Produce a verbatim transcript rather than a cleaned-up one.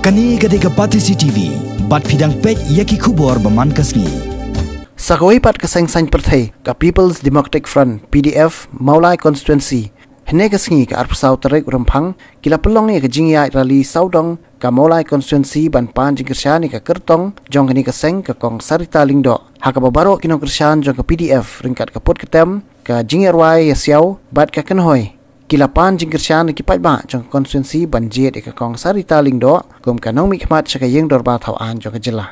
Kane ka dei ka Batesi T V, bad phi dang peit ïa ki khubor ba man ka sngi. Sa kawei pat ka seng saiñ pyrthei, ka People's Democratic Front, P D F, Mawlai Constituency, hynne ka sngi ka arphew saw tarik u Rymphang, ki la pynlong ïa ka jingïaid rally sawdong ka Mawlai Constituency ban pan jingkyrshan ïa ka kyrtong jong kane ka seng, ka Kong Sarita Lyngdoh, ha kaba baroh ki nongkyrshan jong ka P D F ryngkat ka put ka tem, ka jingïarwai ïasiaw bad ka kynhoi, ki la pan jingkyrshan ïa ki paidbah jong ka constituency ban jied ïa ka Kong Sarita Lyngdoh kum ka nongmihkhmat sha ka ïing dorbar thaw aiñ jong ka jylla.